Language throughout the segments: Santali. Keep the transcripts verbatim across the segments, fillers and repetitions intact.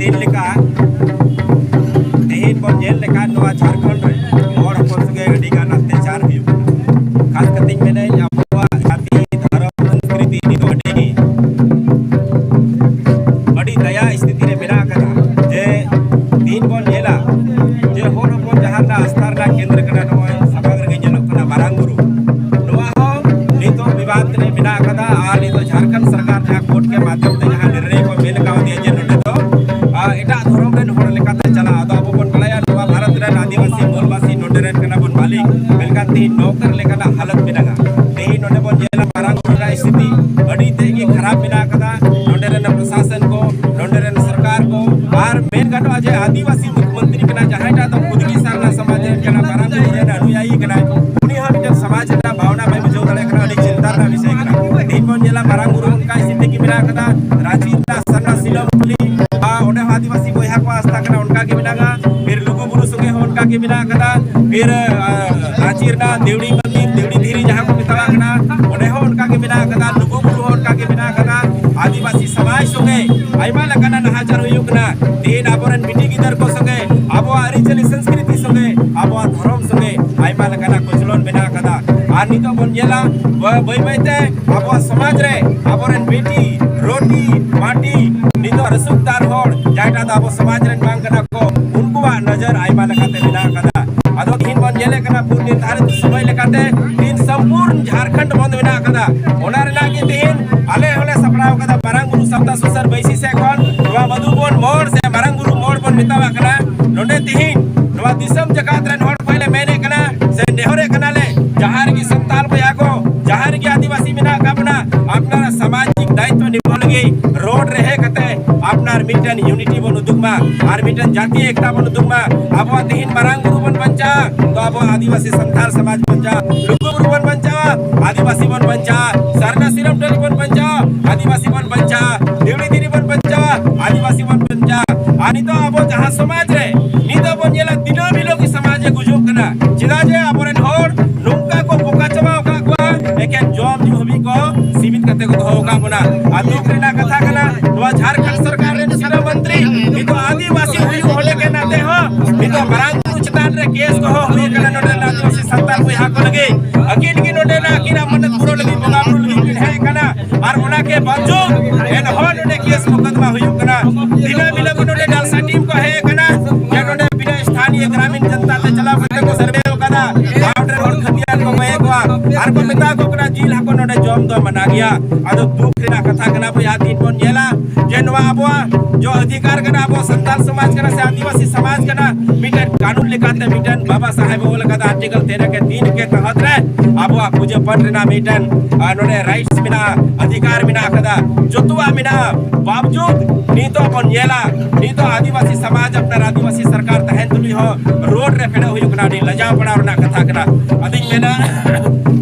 ᱪᱮᱫ ᱞᱮᱠᱟ ᱛᱮᱦᱮᱧ ᱵᱚᱱ ᱧᱮᱞ ᱞᱮᱠᱷᱟᱱ ᱱᱚᱣᱟ ᱡᱷᱟᱲᱠᱷᱚᱸᱰ ᱨᱮ ᱦᱚᱲ ᱦᱚᱯᱚᱱ ᱥᱚᱸᱜᱮ ᱟᱹᱰᱤ ᱜᱟᱱ ᱚᱛᱛᱟᱪᱟᱨ ᱦᱩᱭᱩᱜ ᱠᱟᱱᱟ᱾ ᱠᱷᱟᱥ ᱠᱟᱛᱮᱧ ᱢᱮᱱᱟᱹᱧ ᱟᱵᱚᱣᱟᱜ ᱡᱟᱹᱛᱤ ᱫᱷᱚᱨᱚᱢ ᱥᱚᱝᱥᱠᱨᱤᱛᱤ ᱱᱤᱛᱚᱜ ᱟᱹᱰᱤ ᱟᱹᱰᱤ ᱫᱟᱭᱟ ᱥᱛᱷᱤᱛᱤ ᱨᱮ ᱢᱮᱱᱟᱜ ᱟᱠᱟᱫᱟ᱾ ᱡᱮ ᱛᱮᱦᱮᱧ ᱵᱚᱱ ᱧᱮᱞᱟ ᱡᱮ ᱦᱚᱲ ᱦᱚᱯᱚᱱ ᱡᱟᱦᱟᱸ ᱨᱮᱱᱟᱜ ᱟᱥᱛᱷᱟ ᱨᱮᱱᱟᱜ ᱠᱮᱱᱫᱨᱚ ᱠᱟᱱᱟ ᱱᱚᱜᱼᱚᱭ ᱥᱟᱢᱟᱝ ᱨᱮᱜᱮ ᱧᱮᱞᱚᱜ ᱠᱟᱱᱟ ᱢᱟᱨᱟᱝ ᱵᱩᱨᱩ, ᱱᱚᱣᱟ ᱦᱚᱸ ᱱᱤᱛᱚᱜ ᱵᱤᱵᱟᱫ ᱨᱮ ᱢᱮᱱᱟᱜ ᱟᱠᱟᱫᱟ᱾ ᱟᱨ ᱱᱤᱛᱚᱜ ᱡᱷᱟᱲᱠᱷᱚᱸᱰ ᱥᱚᱨᱠᱟᱨ ᱡᱟᱦᱟᱸ ᱠᱳᱨᱴ ᱠᱮ ᱢᱟᱫᱷᱭᱚᱢ ᱛᱮ ᱡᱟᱦᱟᱸ ᱱᱤᱨᱬᱚᱭ ᱠᱚ ᱢᱮᱱ ᱠᱟᱣᱫᱮᱭᱟ ᱡᱮ ᱱᱚᱰᱮ ᱫᱚ ᱟᱨ ᱮᱴᱟᱜ ᱫᱷᱚᱨᱚᱢ ᱨᱮᱱ ᱦᱚᱲ ᱞᱮᱠᱟᱛᱮ ᱪᱟᱞᱟᱜᱼᱟ᱾ ᱟᱫᱚ ᱟᱵᱚ ᱵᱚᱱ ᱵᱟᱲᱟᱭᱟ ᱱᱚᱣᱟ ᱵᱷᱟᱨᱚᱛ ᱨᱮᱱ ᱟᱹᱫᱤᱵᱟᱹᱥᱤ ᱢᱩᱞᱵᱟᱹᱥᱤ ᱱᱚᱰᱮ ᱨᱮᱱ ᱠᱟᱱᱟ ᱵᱚᱱ ᱢᱟᱹᱞᱤᱠ, ᱢᱮᱱᱠᱷᱟᱱ ᱛᱮᱦᱮᱧ ᱱᱚᱝᱠᱟ ᱞᱮᱠᱟᱱᱟᱜ ᱦᱟᱞᱚᱛ ᱢᱮᱱᱟᱜᱼᱟ᱾ ᱛᱮᱦᱮᱧ ᱱᱚᱰᱮ ᱵᱚᱱ ᱧᱮᱞᱟ ᱢᱟᱨᱟᱝ ᱵᱩᱨᱩ ᱨᱮᱱᱟᱜ ᱥᱛᱷᱤᱛᱤ ᱟᱹᱰᱤ ᱛᱮᱫ ᱜᱮ ᱠᱷᱟᱨᱟᱯ ᱢᱮᱱᱟᱜ ᱟᱠᱟᱫᱟ᱾ ᱱᱚᱰᱮ ᱨᱮᱱ ᱯᱨᱚᱥᱟᱥᱚᱱ ᱠᱚ, ᱱᱚᱰᱮ ᱨᱮᱱ ᱥᱚᱨᱠᱟᱨ ᱠᱚ, ᱟᱨ ᱢᱮᱱ ᱜᱟᱱᱚᱜᱼᱟ ᱡᱮ ᱟᱹᱫᱤᱵᱟᱹᱥᱤ ᱢᱩᱠᱷᱭᱚᱢᱚᱱᱛᱨᱤ ᱠᱟᱱᱟ, ᱡᱟᱦᱟᱸᱭᱴᱟᱜ ᱫᱚ ᱠᱷᱩᱫᱽ ᱜᱮ ᱥᱟᱨᱱᱟ ᱥᱚᱢᱟᱡᱽ ᱨᱮᱱ ᱠᱟᱱᱟ, ᱢᱟᱨᱟᱝ ᱵᱩᱨᱩ ᱨᱮᱱ ᱟᱹᱱᱩᱭᱟᱭᱤ ᱠᱟᱱᱟᱭ, ᱩᱱᱤ ᱦᱚᱸ ᱢᱤᱫᱴᱮᱱ ᱥᱚᱢᱟᱡᱽ ᱨᱮᱱᱟᱜ ᱵᱷᱟᱣᱱᱟ ᱵᱟᱭ ᱵᱩᱡᱷᱟᱹᱣ ᱫᱟᱲᱮᱭᱟᱜ ᱠᱟᱱᱟ᱾ ᱟᱹᱰᱤ ᱪᱤᱱᱛᱟ ᱨᱮᱱᱟᱜ ᱵᱤᱥᱚᱭ ᱠᱟᱱᱟ᱾ ᱛᱮᱦᱮᱧ ᱵᱚᱱ ᱧᱮᱞᱟ ᱢᱟᱨᱟᱝ ᱵᱩᱨᱩ ᱚᱱᱠᱟ ᱥᱛᱷᱤᱛᱤ ᱜᱮ ᱢᱮᱱᱟᱜ ᱟᱠᱟᱫᱟ᱾ ᱨᱟᱸᱪᱤ ᱨᱮᱱᱟᱜ ᱥᱟᱨᱱᱟ ᱥᱤᱞᱚᱢ ᱠᱩᱞᱤ, ᱟᱨ ᱚᱸᱰᱮ ᱦᱚᱸ ᱟᱹᱫᱤᱵᱟᱹᱥᱤ ᱵᱚᱭᱦᱟ ᱠᱚ ᱟᱥᱛᱷᱟ ᱠᱟᱱᱟ, ᱚᱱᱠᱟ ᱜᱮ ᱢᱮᱱᱟᱜᱼᱟ᱾ ᱯᱷᱤᱨ ᱞᱩᱜᱩ ᱵᱩᱨᱩ ᱥᱚᱸᱜᱮ ᱦᱚᱸ ᱚᱱᱠᱟ ᱜᱮ ᱢᱮᱱᱟᱜ ᱟᱠᱟᱫᱟ᱾ ᱯᱷᱤᱨ, ᱟᱨ ᱨᱟᱸᱪᱤ ᱨᱮᱱᱟᱜ ᱫᱮᱣᱲᱤ ᱢᱚᱱᱫᱤᱨ, ᱫᱮᱣᱲᱤ ᱫᱷᱤᱨᱤ ᱡᱟᱦᱟᱸ ᱠᱚ ᱢᱮᱛᱟᱣᱟᱜ ᱠᱟᱱᱟ, ᱚᱸᱰᱮ ᱦᱚᱸ ᱚᱱᱠᱟ ᱜᱮ ᱢᱮᱱᱟᱜ ᱟᱠᱟᱫᱟ᱾ ᱞᱩᱜᱩ ᱵᱩᱨᱩ ᱦᱚᱸ ᱚᱱᱠᱟ ᱜᱮ ᱢᱮᱱᱟᱜ ᱟᱠᱟᱫᱟ᱾ ᱟᱹᱫᱤᱵᱟᱹᱥᱤ ᱥᱚᱢᱟᱡᱽ ᱥᱚᱸᱜᱮ ᱟᱭᱢᱟ ᱞᱮᱠᱟᱱᱟᱜ ᱱᱟᱦᱟᱪᱟᱨ ᱦᱩᱭᱩᱜ ᱠᱟᱱᱟ᱾ ᱛᱮᱦᱮᱧ ᱟᱵᱚᱨᱮᱱ ᱵᱤᱴᱤ ᱜᱤᱫᱟᱹᱨ ᱠᱚ ᱥᱚᱸᱜᱮ, ᱟᱵᱚᱣᱟᱜ ᱟᱹᱨᱤᱪᱟᱹᱞᱤ ᱥᱚᱝᱥᱠᱨᱤᱛᱤ ᱥᱚᱸᱜᱮ, ᱟᱵᱚᱣᱟᱜ ᱫᱷᱚᱨᱚᱢ ᱥᱚᱸᱜᱮ ᱟᱭᱢᱟ ᱞᱮᱠᱟᱱᱟᱜ ᱠᱚᱪᱞᱚᱱ ᱢᱮᱱᱟᱜ ᱟᱠᱟᱫᱟ᱾ ᱟᱨ ᱱᱤᱛᱚᱜ ᱵᱚᱱ ᱧᱮᱞᱟ ᱵᱟᱹᱭ ᱵᱟᱹᱭ ᱛᱮ ᱟᱵᱚᱣᱟᱜ ᱥᱚᱢᱟᱡᱽ ᱨᱮ ᱟᱵᱚᱨᱮᱱ ᱵᱤᱴᱤ, ᱨᱳᱴᱤ, ᱢᱟᱴᱤ, ᱱᱤᱛᱚᱜ ᱨᱟᱹᱥᱩᱠᱫᱟᱨ ᱦᱚᱲ, ᱡᱟᱦᱟᱸᱭᱴᱟᱜ ᱫᱚ ᱟᱵᱚ ᱥᱚᱢᱟᱡᱽ ᱨᱮᱱ ᱵᱟᱝ ᱠᱟᱱᱟ ᱠᱚ, ᱩᱱᱠᱩᱣᱟᱜ ᱱᱚᱡᱚᱨ ᱟᱭᱢᱟ ᱞᱮᱠᱟᱛᱮ ᱢᱮᱱᱟᱜ ᱟᱠᱟᱫᱟ᱾ ᱟᱫᱚ ᱛᱤᱦᱤᱧ ᱵᱚᱱ ᱧᱮᱞᱮᱫ ᱠᱟᱱᱟ ᱯᱩᱨ ᱱᱤᱨᱫᱷᱟᱨᱤᱛ ᱥᱚᱢᱚᱭ ᱞᱮᱠᱟᱛᱮ ᱛᱤᱦᱤᱧ ᱥᱚᱢᱯᱩᱨᱱ ᱡᱷᱟᱲᱠᱷᱚᱸᱰ ᱵᱚᱱᱫ ᱢᱮᱱᱟᱜ ᱟᱠᱟᱫᱟ᱾ ᱚᱱᱟ ᱨᱮᱱᱟᱜ ᱜᱮ ᱛᱤᱦᱤᱧ ᱟᱞᱮ ᱦᱚᱸᱞᱮ ᱥᱟᱯᱲᱟᱣ ᱟᱠᱟᱫᱟ ᱢᱟᱨᱟᱝ ᱵᱩᱨᱩ ᱥᱟᱶᱛᱟ ᱥᱩᱥᱟᱹᱨ ᱵᱟᱹᱭᱥᱤ ᱥᱮᱫ ᱠᱷᱚᱱ ᱱᱚᱣᱟ ᱢᱟᱫᱷᱩᱵᱚᱱ ᱢᱳᱲ ᱥᱮ ᱢᱟᱨᱟᱝ ᱵᱩᱨᱩ ᱢᱳᱲ ᱵᱚᱱ ᱢᱮᱛᱟᱣᱟᱜ ᱠᱟᱱᱟ᱾ ᱱᱚᱰᱮ ᱛᱤᱦᱤᱧ ᱱᱚᱣᱟ ᱫᱤᱥᱚᱢ ᱡᱟᱠᱟᱛ ᱨᱮᱱ ᱦᱚᱲ ᱠᱚᱞᱮ ᱢᱮᱱᱮᱫ ᱠᱟᱱᱟ ᱥᱮ ᱱᱮᱦᱚᱨᱮᱫ ᱠᱟᱱᱟᱞᱮ, ᱡᱟᱦᱟᱸ ᱨᱮᱜᱮ ᱥᱟᱱᱛᱟᱲ ᱵᱚᱭᱦᱟ ᱠᱚ, ᱡᱟᱦᱟᱸ ᱨᱮᱜᱮ ᱟᱹᱫᱤᱵᱟᱹᱥᱤ ᱢᱮᱱᱟᱜ ᱟᱠᱟᱫ ᱵᱚᱱᱟ, ᱟᱯᱱᱟᱨᱟᱜ ᱥᱟᱢᱟᱡᱤᱠ ᱫᱟᱭᱤᱛᱛᱚ ᱱᱤᱵᱷᱟᱣ ᱞᱟᱹᱜᱤᱫ ᱨᱳᱰ ᱨᱮ ᱦᱮᱡ ᱠᱟᱛᱮ ᱟᱯᱱᱟᱨ ᱢᱤᱫᱴᱮᱱ ᱤᱭᱩᱱᱤᱴᱤ ᱵᱚᱱ ᱩᱫᱩᱜ ᱢᱟ, ᱟᱨ ᱢᱤᱫᱴᱮᱱ ᱡᱟᱹᱛᱤ ᱮᱠᱛᱟ ᱵᱚᱱ ᱩᱫᱩᱜ ᱢᱟ᱾ ᱟᱵᱚᱣᱟᱜ ᱛᱤᱦᱤᱧ ᱢᱟᱨᱟᱝ ᱵᱩᱨᱩ ᱵᱚᱱ ᱵᱟᱧᱪᱟᱣᱟ, ᱛᱚ ᱟᱵᱚ ᱟᱹᱫᱤᱵᱟᱹᱥᱤ ᱥᱟᱱᱛᱟᱲ ᱥᱚᱢᱟᱡᱽ ᱵᱟᱧᱪᱟᱣᱟ, ᱞᱩᱜᱩ ᱵᱩᱨᱩ ᱵᱚᱱ ᱵᱟᱧᱪᱟᱣᱟ, ᱟᱹᱫᱤᱵᱟᱹᱥᱤ ᱵᱚᱱ ᱵᱟᱧᱪᱟᱣᱟ, ᱥᱟᱨᱱᱟ ᱥᱤᱨᱚᱢ ᱴᱟᱺᱰᱤ ᱵᱚᱱ ᱵᱟᱧᱪᱟᱣᱟ, ᱟᱹᱫᱤᱵᱟᱹᱥᱤ ᱵᱚᱱ ᱵᱟᱧᱪᱟᱣᱟ, ᱫᱮᱣᱲᱤ ᱫᱷᱤᱨᱤ ᱵᱚᱱ ᱵᱟᱧᱪᱟᱣᱟ, ᱟᱹᱫᱤᱵᱟᱹᱥᱤ ᱵᱚᱱ ᱵᱟᱧᱪᱟᱣᱟ᱾ ᱟᱨ ᱱᱤᱛᱚᱜ ᱟᱵᱚ ᱡᱟᱦᱟᱸ ᱥᱚᱢᱟᱡᱽ ᱨᱮ ᱱᱤᱛᱚᱜ ᱵᱚᱱ ᱧᱮᱞᱟ ᱫᱤᱱᱟᱹᱢ ᱦᱤᱞᱳᱜ ᱜᱮ ᱥᱚᱢᱟᱡᱽ ᱮ ᱜᱩᱡᱩᱜ ᱠᱟᱱᱟ᱾ ᱪᱮᱫᱟᱜ ᱡᱮ ᱟᱵᱚᱨᱮᱱ ᱦᱚᱲ ᱱᱚᱝᱠᱟ ᱠᱚ ᱵᱚᱠᱟ ᱪᱟᱵᱟ ᱟᱠᱟᱫ ᱠᱚᱣᱟ, ᱮᱠᱮᱱ ᱡᱚᱢ ᱧᱩ ᱦᱟᱹᱵᱤᱡ ᱠᱚ ᱥᱤᱢᱤᱛ ᱠᱟᱛᱮ ᱠᱚ ᱫᱚᱦᱚ ᱟᱠᱟᱫ ᱵᱚᱱᱟ᱾ ᱟᱨ ᱫᱩᱠ ᱨᱮᱱᱟᱜ ᱠᱟᱛᱷᱟ ᱠᱟᱱᱟ, ᱱᱚᱣᱟ ᱡᱷᱟᱲᱠᱷᱚᱸᱰ ᱥᱚᱨᱠᱟᱨ ᱨᱮᱱ ᱥᱤᱨᱟᱹ ᱢᱚᱱᱛᱨᱤ ᱟᱹᱫᱤᱵᱟᱹᱥᱤ ᱦᱩᱭᱩᱜ ᱦᱚᱲ ᱞᱮᱠᱟ ᱱᱟᱛᱮ ᱦᱚᱸ ᱱᱤᱛᱚᱜ ᱢᱟᱨᱟᱝ ᱵᱩᱨᱩ ᱪᱮᱛᱟᱱ ᱨᱮ ᱠᱮᱥ ᱠᱚᱦᱚᱸ ᱦᱩᱭ ᱟᱠᱟᱱᱟ᱾ ᱱᱚᱰᱮ ᱨᱮᱱ ᱟᱹᱫᱤᱵᱟᱹᱥᱤ ᱥᱟᱱᱛᱟᱲ ᱵᱚᱭᱦᱟ ᱠᱚ ᱞᱟᱹᱜᱤᱫ ᱟᱹᱠᱤᱱ ᱜᱮ ᱱᱚᱰᱮᱱᱟᱜ ᱟᱹᱠᱤᱱᱟᱜ ᱢᱚᱱᱮ ᱯᱩᱨᱟᱹᱣ ᱞᱟᱹᱜᱤᱫ ᱵᱚᱸᱜᱟ ᱵᱩᱨᱩ ᱞᱟᱹᱜᱤᱫ ᱠᱤᱱ ᱦᱮᱡ ᱟᱠᱟᱱᱟ᱾ ᱟᱨ ᱚᱱᱟ ᱜᱮ ᱵᱟᱵᱡᱩᱫ ᱮᱱᱦᱚᱸ ᱱᱚᱰᱮ ᱠᱮᱥ ᱢᱚᱠᱚᱫᱢᱟ ᱦᱩᱭᱩᱜ ᱠᱟᱱᱟ᱾ ᱫᱤᱱᱟᱹᱢ ᱦᱤᱞᱳᱜ ᱜᱮ ᱱᱚᱰᱮ ᱰᱟᱞᱥᱟ ᱴᱤᱢ ᱠᱚ ᱦᱮᱡ ᱟᱠᱟᱱᱟ, ᱡᱮ ᱱᱚᱰᱮ ᱵᱤᱱᱟᱹ ᱥᱛᱷᱟᱱᱤᱭ ᱜᱨᱟᱢᱤᱱ ᱡᱚᱱᱛᱟ ᱛᱮ ᱪᱟᱞᱟᱣ ᱠᱟᱛᱮ ᱠᱚ ᱥᱟᱨᱵᱷᱮ ᱟᱠᱟᱫᱟ᱾ ᱜᱟᱢ ᱨᱮ ᱦᱚᱲ ᱠᱷᱟᱹᱛᱤᱭᱟᱱ ᱠᱚ ᱜᱚᱡᱮᱫ ᱠᱚᱣᱟ ᱟᱨ ᱠᱚ ᱢᱮᱛᱟ ᱠᱚ ᱠᱟᱱᱟ ᱡᱤᱞ ᱦᱟᱹᱠᱩ ᱱᱚᱰᱮ ᱡᱚᱢ ᱫᱚ ᱢᱟᱱᱟ ᱜᱮᱭᱟ᱾ ᱟᱫᱚ ᱫᱩᱠ ᱨᱮᱱᱟᱜ ᱠᱟᱛᱷᱟ ᱠᱟᱱᱟ ᱵᱚᱭᱦᱟ, ᱛᱤᱦᱤᱧ ᱵᱚᱱ ᱧᱮᱞᱟ ᱡᱮ ᱱᱚᱣᱟ ᱟᱵᱚᱣᱟᱜ ᱡᱚ ᱚᱫᱷᱤᱠᱟᱨ ᱠᱟᱱᱟ, ᱟᱵᱚ ᱥᱟᱱᱛᱟᱲ ᱥᱚᱢᱟᱡᱽ ᱠᱟᱱᱟ ᱥᱮ ᱟᱹᱫᱤᱵᱟᱹᱥᱤ ᱥᱚᱢᱟᱡᱽ ᱠᱟᱱᱟ, ᱢᱤᱫᱴᱮᱱ ᱠᱟᱹᱱᱩᱱ ᱞᱮᱠᱟᱛᱮ ᱢᱤᱫᱴᱮᱱ ᱵᱟᱵᱟ ᱥᱟᱦᱮᱵ ᱚᱞ ᱟᱠᱟᱫᱟ ᱟᱨᱴᱤᱠᱮᱞ ᱛᱮᱨᱚ ᱠᱮ ᱛᱤᱱ ᱠᱮ ᱛᱚᱦᱚᱛ ᱨᱮ ᱟᱵᱚᱣᱟᱜ ᱯᱩᱡᱟᱹ ᱯᱟᱴ ᱨᱮᱱᱟᱜ ᱢᱤᱫᱴᱮᱱ, ᱟᱨ, ᱱᱚᱰᱮ ᱨᱟᱭᱤᱴᱥ ᱢᱮᱱᱟᱜᱼᱟ, ᱚᱫᱷᱤᱠᱟᱨ ᱢᱮᱱᱟᱜ ᱟᱠᱟᱫᱟ, ᱡᱚᱛᱚᱣᱟᱜ ᱢᱮᱱᱟᱜᱼᱟ᱾ ᱵᱟᱵᱡᱩᱫ ᱱᱤᱛᱚᱜ ᱵᱚᱱ ᱧᱮᱞᱟ, ᱱᱤᱛᱚᱜ ᱟᱹᱫᱤᱵᱟᱹᱥᱤ ᱥᱚᱢᱟᱡᱽ ᱟᱯᱱᱟᱨ ᱟᱹᱫᱤᱵᱟᱹᱥᱤ ᱥᱚᱨᱠᱟᱨ ᱛᱟᱦᱮᱱ ᱛᱩᱞᱩᱡ ᱦᱚᱸ ᱨᱳᱰ ᱨᱮ ᱯᱷᱮᱰᱚᱜ ᱦᱩᱭᱩᱜ ᱠᱟᱱᱟ᱾ ᱟᱹᱰᱤ ᱞᱟᱡᱟᱣ ᱯᱟᱲᱟᱣ ᱨᱮᱱᱟᱜ ᱠᱟᱛᱷᱟ ᱠᱟᱱᱟ᱾ ᱟᱫᱚᱧ ᱢᱮᱱᱟ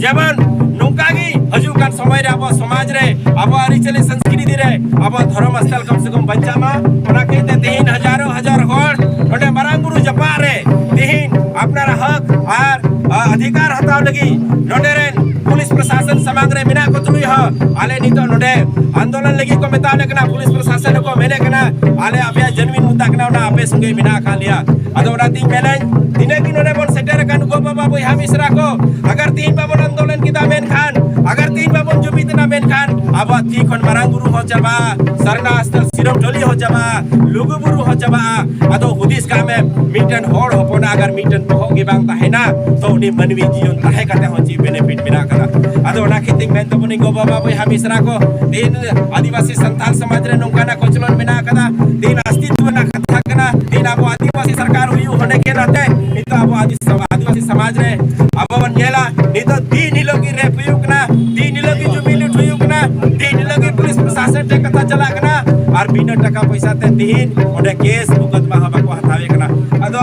ᱡᱮᱢᱚᱱ ᱱᱚᱝᱠᱟ ᱜᱮ ᱦᱤᱡᱩᱜ ᱠᱟᱱ ᱥᱚᱢᱚᱭ ᱨᱮ ᱟᱵᱚ ᱥᱚᱢᱟᱡᱽ ᱨᱮ, ᱟᱵᱚ ᱟᱹᱨᱤᱪᱟᱹᱞᱤ ᱥᱚᱝᱥᱠᱨᱤᱛᱤ ᱨᱮ ᱟᱵᱚ ᱫᱷᱚᱨᱚᱢ ᱥᱛᱷᱚᱞ ᱠᱚᱢ ᱥᱮ ᱠᱚᱢ ᱵᱟᱧᱪᱟᱜ ᱢᱟ᱾ ᱚᱱᱟ ᱠᱷᱟᱹᱛᱤᱨ ᱛᱮ ᱛᱮᱦᱮᱧ ᱦᱟᱡᱟᱨᱚ ᱦᱟᱡᱟᱨ ᱦᱚᱲ ᱱᱚᱰᱮ ᱢᱟᱨᱟᱝ ᱵᱩᱨᱩ ᱡᱟᱯᱟᱜ ᱨᱮ ᱛᱮᱦᱮᱧ ᱟᱯᱱᱟᱨᱟᱜ ᱦᱚᱠ ᱟᱨ, ᱟ, ᱚᱫᱷᱤᱠᱟᱨ ᱦᱟᱛᱟᱣ ᱞᱟᱹᱜᱤᱫ ᱱᱚᱰᱮ ᱨᱮᱱ ᱯᱩᱞᱤᱥ ᱯᱨᱚᱥᱟᱥᱚᱱ ᱥᱟᱢᱟᱝ ᱨᱮ ᱢᱮᱱᱟᱜ ᱠᱚ ᱛᱩᱞᱩᱡ ᱦᱚᱸ ᱟᱞᱮ ᱱᱤᱛᱚᱜ ᱱᱚᱰᱮ ᱟᱱᱫᱳᱞᱚᱱ ᱞᱟᱹᱜᱤᱫ ᱠᱚ ᱢᱮᱛᱟᱣ ᱞᱮ ᱠᱟᱱᱟ᱾ ᱯᱩᱞᱤᱥ ᱯᱨᱚᱥᱟᱥᱚᱱ ᱦᱚᱸᱠᱚ ᱢᱮᱱᱮᱫ ᱠᱟᱱᱟ, ᱟᱞᱮ ᱟᱯᱮᱭᱟᱜ ᱡᱮᱱᱩᱭᱤᱱ ᱢᱩᱫᱽᱫᱟ ᱠᱟᱱᱟ, ᱚᱱᱟ ᱟᱯᱮ ᱥᱚᱸᱜᱮ ᱢᱮᱱᱟᱜ ᱟᱠᱟᱫ ᱞᱮᱭᱟ᱾ ᱟᱫᱚ ᱚᱱᱟᱛᱤᱧ ᱢᱮᱱᱟᱹᱧ, ᱛᱤᱱᱟᱹᱜ ᱜᱮ ᱱᱚᱰᱮ ᱵᱚᱱ ᱥᱮᱴᱮᱨ ᱟᱠᱟᱱ ᱜᱚ ᱵᱟᱵᱟ ᱵᱚᱭᱦᱟ ᱢᱤᱥᱨᱟ ᱠᱚ, ᱟᱜᱟᱨ ᱛᱤᱦᱤᱧ ᱵᱟᱵᱚᱱ ᱟᱱᱫᱳᱞᱚᱱ ᱠᱮᱫᱟ ᱢᱮᱱᱠᱷᱟᱱ, ᱟᱜᱟᱨ ᱛᱤᱦᱤᱧ ᱵᱟᱵᱚᱱ ᱡᱩᱢᱤᱫ ᱮᱱᱟ ᱢᱮᱱᱠᱷᱟᱱ, ᱟᱵᱚᱣᱟᱜ ᱛᱤ ᱠᱷᱚᱱ ᱢᱟᱨᱟᱝ ᱵᱩᱨᱩ ᱦᱚᱸ ᱪᱟᱵᱟᱜᱼᱟ, ᱥᱟᱨᱱᱟ ᱟᱥᱛᱷᱟᱱ ᱥᱤᱨᱚᱢ ᱴᱚᱞᱤ ᱦᱚᱸ ᱪᱟᱵᱟᱜᱼᱟ, ᱞᱩᱜᱩ ᱵᱩᱨᱩ ᱦᱚᱸ ᱪᱟᱵᱟᱜᱼᱟ᱾ ᱟᱫᱚ ᱦᱩᱫᱤᱥ ᱠᱟᱜ ᱢᱮ, ᱢᱤᱫᱴᱮᱱ ᱦᱚᱲ ᱦᱚᱯᱚᱱᱟᱜ ᱟᱜᱟᱨ ᱢᱤᱫᱴᱮᱱ ᱵᱚᱦᱚᱜ ᱜᱮ ᱵᱟᱝ ᱛᱟᱦᱮᱱᱟ, ᱛᱚ ᱩᱱᱤ ᱢᱟᱹᱱᱢᱤ ᱡᱤᱭᱚᱱ ᱛᱟᱦᱮᱸ ᱠᱟᱛᱮ ᱦᱚᱸ ᱪᱮᱫ ᱵᱮᱱᱤᱯᱷᱤᱴ ᱢᱮᱱᱟᱜ ᱟᱠᱟᱫᱟ? ᱟᱫᱚ ᱚᱱᱟ ᱠᱷᱟᱹᱛᱤᱨ ᱛᱤᱧ ᱢᱮᱱ ᱛᱟᱵᱚᱱᱟᱹᱧ ᱜᱚ ᱵᱟᱵᱟ ᱵᱚᱭᱦᱟ ᱢᱤᱥᱨᱟ ᱠᱚ, ᱛᱮᱦᱮᱧ ᱟᱹᱫᱤᱵᱟᱹᱥᱤ ᱥᱟᱱᱛᱟᱲ ᱥᱚᱢᱟᱡᱽ ᱨᱮ ᱱᱚᱝᱠᱟᱱᱟᱜ ᱠᱚᱪᱞᱚᱱ ᱢᱮᱱᱟᱜ ᱟᱠᱟᱫᱟ, ᱛᱮᱦᱮᱧ ᱟᱥᱛᱤᱛᱣ ᱨᱮᱱᱟᱜ ᱠᱟᱛᱷᱟ ᱠᱟᱱᱟ, ᱛᱮᱦᱮᱧ ᱟᱵᱚ ᱟᱹᱫᱤᱵᱟᱹᱥᱤ ᱥᱚᱨᱠᱟᱨ ᱦᱩᱭᱩᱜ ᱦᱚᱸ ᱱᱟᱛᱮ ᱱᱤᱛᱚᱜ ᱟᱵᱚ ᱟᱹᱫᱤ-, ᱟᱹᱫᱤᱵᱟᱹᱥᱤ ᱥᱚᱢᱟᱡᱽ ᱨᱮ ᱟᱵᱚ ᱵᱚᱱ ᱧᱮᱞᱟ, ᱱᱤᱛᱚᱜ ᱫᱤᱱ ᱦᱤᱞᱳᱜ ᱜᱮ ᱨᱮᱯ ᱦᱩᱭᱩᱜ ᱠᱟᱱᱟ, ᱫᱤᱱ ᱦᱤᱞᱳᱜ ᱜᱮ ᱡᱩᱢᱤ ᱞᱩᱴ ᱦᱩᱭᱩᱜ ᱠᱟᱱᱟ, ᱫᱤᱱ ᱦᱤᱞᱳᱜ ᱜᱮ ᱯᱩᱞᱤᱥ ᱯᱨᱚᱥᱟᱥᱚᱱ ᱴᱷᱮᱱ ᱠᱟᱛᱷᱟ ᱪᱟᱞᱟᱜ ᱠᱟᱱᱟ, ᱟᱨ ᱵᱤᱱᱟᱹ ᱴᱟᱠᱟ ᱯᱚᱭᱥᱟ ᱛᱮ ᱛᱤᱦᱤᱧ ᱚᱸᱰᱮ ᱠᱮᱥ ᱢᱩᱠᱚᱫᱢᱟ ᱦᱚᱸ ᱵᱟᱠᱚ ᱦᱟᱛᱟᱣᱮᱫ ᱠᱟᱱᱟ᱾ ᱟᱫᱚ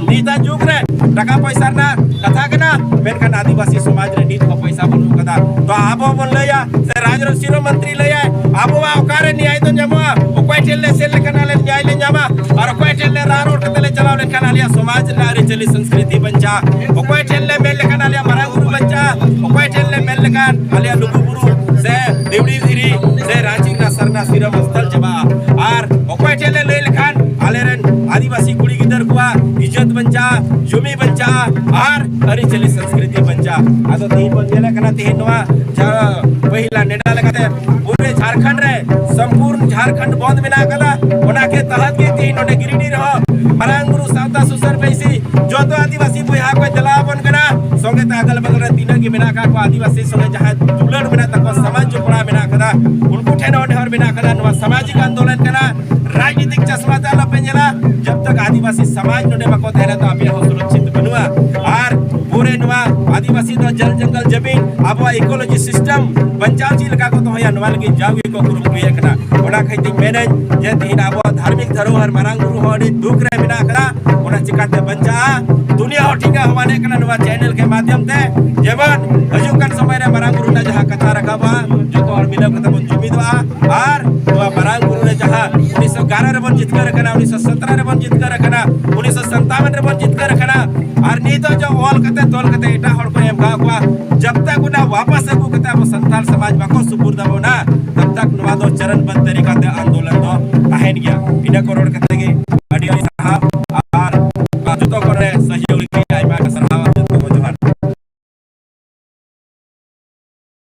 ᱱᱤᱛᱟᱜ ᱡᱩᱜᱽ ᱨᱮ ᱴᱟᱠᱟ ᱯᱚᱭᱥᱟ ᱨᱮᱱᱟᱜ ᱠᱟᱛᱷᱟ ᱠᱟᱱᱟ, ᱢᱮᱱᱠᱷᱟᱱ ᱟᱹᱫᱤᱵᱟᱹᱥᱤ ᱥᱚᱢᱟᱡᱽ ᱨᱮ ᱱᱤᱛ ᱦᱚᱸ ᱯᱚᱭᱥᱟ ᱵᱟᱹᱱᱩᱜ ᱠᱟᱫᱟ᱾ ᱛᱚ ᱟᱵᱚ ᱵᱚᱱ ᱞᱟᱹᱭᱟ ᱥᱮ ᱨᱟᱡᱽ ᱥᱤᱨᱟᱹ ᱢᱚᱱᱛᱨᱤ ᱞᱟᱹᱭᱟᱭ, ᱟᱵᱚᱣᱟᱜ ᱚᱠᱟᱨᱮ ᱱᱮᱭᱟᱭ ᱫᱚ ᱧᱟᱢᱚᱜᱼᱟ? ᱚᱠᱚᱭ ᱴᱷᱮᱱ ᱞᱮ ᱥᱮᱱ ᱞᱮᱠᱷᱟᱱ ᱟᱞᱮ ᱱᱮᱭᱟᱭ ᱞᱮ ᱧᱟᱢᱟ? ᱟᱨ ᱚᱠᱚᱭ ᱴᱷᱮᱱ ᱞᱮ ᱨᱟᱜ ᱨᱚᱲ ᱠᱟᱛᱮ ᱞᱮ ᱪᱟᱞᱟᱣ ᱞᱮᱱᱠᱷᱟᱱ ᱟᱞᱮᱭᱟᱜ ᱥᱚᱢᱟᱡᱽ ᱨᱮᱱᱟᱜ ᱟᱹᱨᱤᱪᱟᱹᱞᱤ ᱥᱚᱝᱥᱠᱨᱤᱛᱤ ᱵᱟᱧᱪᱟᱜᱼᱟ? ᱚᱠᱚᱭ ᱴᱷᱮᱱ ᱞᱮ ᱢᱮᱱ ᱞᱮᱠᱷᱟᱱ ᱟᱞᱮᱭᱟᱜ ᱢᱟᱨᱟᱝ ᱵᱩᱨᱩ ᱵᱟᱧᱪᱟᱜᱼᱟ? ᱚᱠᱚᱭ ᱴᱷᱮᱱ ᱞᱮ ᱢᱮᱱ ᱞᱮᱠᱷᱟᱱ ᱟᱞᱮᱭᱟᱜ ᱞᱩᱜᱩ ᱵᱩᱨᱩ ᱥᱮ ᱫᱮᱣᱲᱤ ᱫᱷᱤᱨᱤ ᱥᱮ ᱨᱟᱸᱪᱤ ᱨᱮᱱᱟᱜ ᱥᱟᱨᱱᱟ ᱥᱤᱨᱚᱢ ᱥᱛᱷᱚᱞ ᱪᱟᱵᱟᱜᱼᱟ? ᱟᱨ ᱚᱠᱚᱭ ᱴᱷᱮᱱ ᱞᱮ ᱞᱟᱹᱭ ᱞᱮᱠᱷᱟᱱ ᱟᱞᱮ ᱟᱹᱫᱤᱵᱟᱹᱥᱤ ᱠᱩᱲᱤ ᱜᱤᱫᱟᱹᱨ ᱠᱚᱣᱟᱜ ᱤᱡᱽᱡᱚᱛ ᱵᱟᱧᱪᱟᱜᱼᱟ, ᱡᱩᱢᱤ ᱵᱟᱧᱪᱟᱜᱼᱟ ᱟᱨ ᱟᱹᱨᱤᱪᱟᱹᱞᱤ ᱥᱚᱝᱥᱠᱨᱤᱛᱤ ᱵᱟᱧᱪᱟᱜᱼᱟ᱾ ᱟᱫᱚ ᱛᱮᱦᱮᱧ ᱵᱚᱱ ᱧᱮᱞᱮᱫ ᱠᱟᱱᱟ, ᱛᱮᱦᱮᱧ ᱱᱚᱣᱟ ᱡᱟᱦᱟᱸ ᱯᱟᱹᱦᱤᱞᱟ ᱱᱮᱰᱟ ᱞᱮᱠᱟᱛᱮ ᱯᱩᱨᱟᱹ ᱡᱷᱟᱲᱠᱷᱚᱸᱰ ᱨᱮ ᱥᱚᱢᱯᱩᱨᱱ ᱡᱷᱟᱲᱠᱷᱚᱸᱰ ᱵᱚᱱᱫ ᱢᱮᱱᱟᱜ ᱟᱠᱟᱫᱟ᱾ ᱚᱱᱟ ᱜᱮ ᱛᱟᱦᱟᱛ ᱜᱮ ᱛᱮᱦᱮᱧ ᱱᱚᱰᱮ ᱜᱤᱨᱤᱰᱤ ᱨᱮᱦᱚᱸ ᱢᱟᱨᱟᱝ ᱵᱩᱨᱩ ᱥᱟᱶᱛᱟ ᱥᱩᱥᱟᱹᱨ ᱵᱟᱹᱭᱥᱤ ᱡᱚᱛᱚ ᱟᱹᱫᱤᱵᱟᱹᱥᱤ ᱵᱚᱭᱦᱟ ᱠᱚ ᱪᱟᱞᱟᱣ ᱟᱵᱚᱱ ᱠᱟᱱᱟ᱾ ᱥᱚᱸᱜᱮ ᱛᱮ ᱟᱜᱟᱞ ᱵᱟᱜᱟᱞ ᱨᱮ ᱛᱤᱱᱟᱹᱜ ᱜᱮ ᱢᱮᱱᱟᱜ ᱟᱠᱟᱫ ᱠᱚᱣᱟ ᱟᱹᱫᱤᱵᱟᱹᱥᱤ ᱥᱚᱸᱜᱮ ᱡᱟᱦᱟᱸᱭ ᱫᱩᱞᱟᱹᱲ ᱢᱮᱱᱟᱜ ᱛᱟᱠᱚᱣᱟ, ᱥᱚᱢᱟᱡᱽ ᱡᱚᱯᱲᱟᱣ ᱢᱮᱱᱟᱜ ᱟᱠᱟᱫᱟ, ᱩᱱᱠᱩ ᱴᱷᱮᱱ ᱦᱚᱸ ᱱᱮᱦᱚᱨ ᱢᱮᱱᱟᱜ ᱟᱠᱟᱫᱟ᱾ ᱱᱚᱣᱟ ᱥᱟᱢᱟᱡᱤᱠ ᱟᱱᱫᱳᱞᱚᱱ ᱠᱟᱱᱟ, ᱨᱟᱡᱽᱱᱤᱛᱤᱠ ᱪᱚᱥᱢᱟ ᱛᱮ ᱟᱞᱚᱯᱮ ᱧᱮᱞᱟ᱾ ᱡᱚᱵ ᱛᱚᱠ ᱟᱹᱫᱤᱵᱟᱹᱥᱤ ᱥᱚᱢᱟᱡᱽ ᱱᱚᱰᱮ ᱵᱟᱠᱚ ᱛᱟᱦᱮᱱᱟ, ᱛᱚ ᱟᱯᱮᱭᱟᱜ ᱦᱚᱸ ᱥᱩᱨᱚᱠᱪᱤᱛ ᱵᱟᱹᱱᱩᱜᱼᱟ᱾ ᱟᱨ ᱯᱩᱨᱮ ᱱᱚᱣᱟ ᱟᱹᱫᱤᱵᱟᱹᱥᱤ ᱫᱚ ᱡᱚᱞ ᱡᱚᱝᱜᱚᱞ ᱡᱟᱢᱤᱱ, ᱟᱵᱚᱣᱟᱜ ᱤᱠᱳᱞᱚᱡᱤ ᱥᱤᱥᱴᱮᱢ ᱵᱟᱧᱪᱟᱣ ᱪᱮᱫ ᱞᱮᱠᱟ ᱠᱚ ᱫᱚᱦᱚᱭᱟ, ᱱᱚᱣᱟ ᱞᱟᱹᱜᱤᱫ ᱡᱟᱣ ᱜᱮᱠᱚ ᱠᱩᱨᱩᱢᱩᱴᱩᱭᱮᱫ ᱠᱟᱱᱟ᱾ ᱚᱱᱟ ᱠᱷᱟᱹᱛᱤᱨ ᱛᱮᱧ ᱢᱮᱱᱟᱹᱧ ᱡᱮ ᱛᱮᱦᱮᱧ ᱟᱵᱚᱣᱟᱜ ᱫᱷᱟᱨᱢᱤᱠ ᱫᱷᱚᱨᱚᱦᱚᱨ ᱢᱟᱨᱟᱝ ᱵᱩᱨᱩ ᱦᱚᱸ ᱟᱹᱰᱤ ᱫᱩᱠ ᱨᱮ ᱢᱮᱱᱟᱜ ᱟᱠᱟᱫᱟ, ᱚᱱᱟ ᱪᱤᱠᱟᱛᱮ ᱵᱟᱧᱪᱟᱜᱼᱟ? ᱫᱩᱱᱤᱭᱟᱹ ᱦᱚᱲ ᱴᱷᱮᱱ ᱜᱮ ᱟᱦᱣᱟᱱᱮᱫ ᱠᱟᱱᱟ ᱱᱚᱣᱟ ᱪᱮᱱᱮᱞ ᱠᱮ ᱢᱟᱫᱷᱭᱚᱢ ᱛᱮ, ᱡᱮᱢᱚᱱ ᱦᱤᱡᱩᱜ ᱠᱟᱱ ᱥᱚᱢᱚᱭ ᱨᱮ ᱢᱟᱨᱟᱝ ᱵᱩᱨᱩ ᱨᱮᱱᱟᱜ ᱡᱟᱦᱟᱸ ᱠᱟᱛᱷᱟ ᱨᱟᱠᱟᱵᱼᱟ, ᱡᱚᱛᱚ ᱦᱚᱲ ᱢᱤᱞᱟᱹᱣ ᱠᱟᱛᱮ ᱵᱚᱱ ᱡᱩᱢᱤᱫᱚᱜᱼᱟ᱾ ᱟᱨ ᱱᱚᱣᱟ ᱢᱟᱨᱟᱝ ᱵᱩᱨᱩ ᱨᱮ ᱡᱟᱦᱟᱸ ᱩᱱᱤᱥᱥᱚ ᱮᱜᱟᱨᱚ ᱨᱮᱵᱚᱱ ᱡᱤᱛᱠᱟᱹᱨ ᱟᱠᱟᱱᱟ, ᱩᱱᱤᱥᱥᱚ ᱥᱚᱛᱨᱚ ᱨᱮᱵᱚᱱ ᱡᱤᱛᱠᱟᱹᱨ ᱟᱠᱟᱱᱟ, ᱩᱱᱤᱥᱥᱚ ᱥᱟᱛᱟᱣᱟᱱ ᱨᱮᱵᱚᱱ ᱡᱤᱛᱠᱟᱹᱨ ᱟᱠᱟᱱᱟ, ᱟᱨ ᱱᱤᱛᱚᱜ ᱡᱮ ᱚᱞ ᱠᱟᱛᱮ ᱛᱚᱞ ᱠᱟᱛᱮ ᱮᱴᱟᱜ ᱦᱚᱲ ᱠᱚ ᱮᱢ ᱠᱟᱜ ᱠᱚᱣᱟ, ᱡᱟᱵ ᱛᱟᱠ ᱚᱱᱟ ᱣᱟᱯᱟᱥ ᱟᱹᱜᱩ ᱠᱟᱛᱮ ᱟᱵᱚ ᱥᱟᱱᱛᱟᱲ ᱥᱚᱢᱟᱡᱽ ᱵᱟᱠᱚ ᱥᱩᱯᱩᱨ ᱫᱟᱵᱚᱱᱟ, ᱛᱟᱵ ᱛᱟᱠ ᱱᱚᱣᱟ ᱫᱚ ᱪᱚᱨᱚᱱᱵᱚᱫᱽ ᱛᱟᱹᱨᱤᱠᱟ ᱛᱮ ᱟᱱᱫᱳᱞᱚᱱ ᱫᱚ ᱛᱟᱦᱮᱱ ᱜᱮᱭᱟ᱾ ᱤᱱᱟᱹ ᱠᱚ ᱨᱚᱲ ᱠᱟᱛᱮ ᱜᱮ ᱟᱹᱰᱤ ᱟᱹᱰᱤ